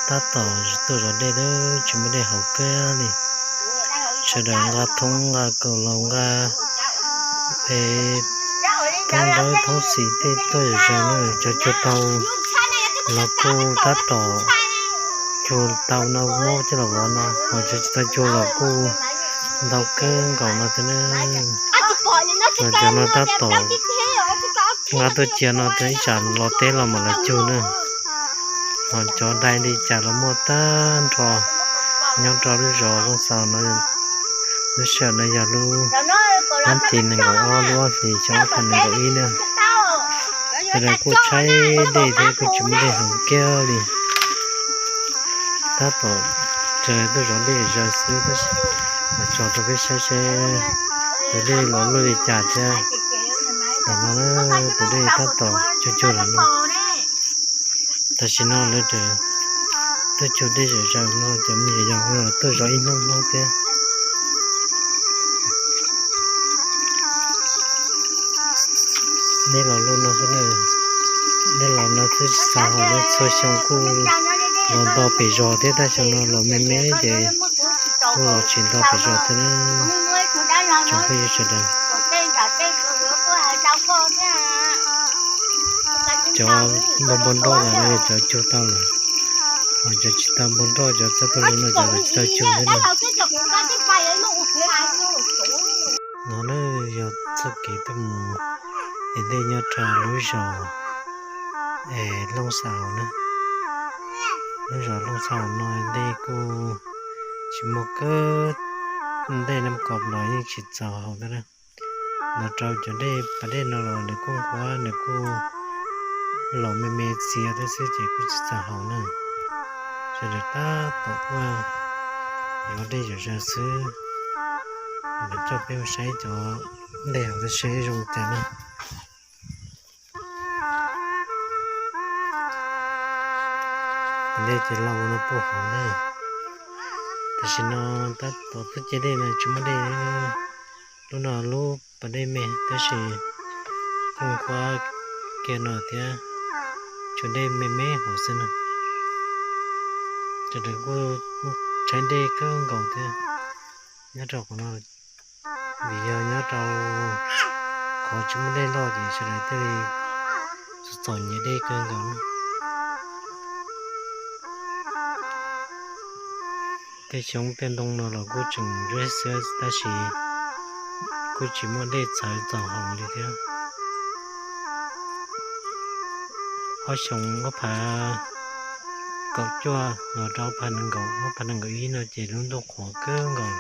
Tab tom tuaj zov dej lawm, tsis muaj dej haus kiag li. Sawv daws nqa thoob nqa kaus laus nqa es thoob dawb thoob xis tej tuaj zov zov na. Cov cuag tau los kuj tab tom, cuag tau no muab coj los vov no, ho cov tsis tau cuag los kuj ntau kawg nkaus no thiab na. Los cov no tab tom nqa tuaj cia no thiab, ib tsam los teb los mam los cuag na. Ho cov dai li cas los muaj tag nrho nyob rau lub zos Looj Xaus no. Lub sij hawm no yog lub hnub tim nees nkaum ob lub ob hlis xyoo ob phav nees nkaum ib na. Sawv daws kuj tshaib dej thiab kuj tsis muaj dej haus kiag li. Tab tom raws tuaj zov dej zaws xwb, tab sis los tso rau peb saib seb tus dej los luaj li cas thiab. Ntawm no tus dej tab tom cuag cuag lawm no. Tam sim no lawv tuaj cuag dej zaws zaws no, cov me nyuam yaus tuaj zov ib hnub hnub thiab. Dej los luaj no xwb na, dej los no xwb tsis txaus haus na, txhua xyoo kuj los nto pem zos thiab, tab xyoo no los me me ces kuj los tsis nto pem zos thiab na. Tsoom phooj ywg sawv daws, cov npau npau nroj los no yog cov cuag tau lawm, ho cov tsis tau npau nroj, cov txawb pawg lug no cov tsis tau cuag thiab na. No na yog txoj kev tuaj mus ev dej nyob rau lub zos Looj Xaus na. Lub zos Looj Xaus no dej kuj tsis muaj kawg, dej naj kos los yeej tsis txaus haus thiab na. Los rau cov dej pas dej no los nws kuj nqhuav, nws kuj los me me txias thiab xwb ces kuj tsis txaus haus na. Sawv daws tab tom tuaj zov dej zaws zaws xwb. Mam coj peb mus saib cov dej haus tib si zoo cas na. Pas dej ces laus no puag hauv na. Tam sim no tab tom tuaj cia dej no tsis muaj dej. Lub no lub pas dej me tab sis kuj nqhuav kiag no thiab, tsuas dej me me hauv xwb na. Sawv daws kuj tshaib dej kawg nkaus thiab nyob rau qhov no, vim yog nyob rau qhov tsis muaj dej loj ces sawv daws thiaj li txom nyem dej kawg nkaus na. Tej xyoob tej ntoo no los kuj tseem zeb xiab tab sis kuj tsis muaj dej txhawv txaus haus li thiab. Ob xyoo ob phav kaum cuaj los rau ob phav nees nkaum, ob phav nees nkaum ib no ces lub ntuj qhuav kawg nkaus,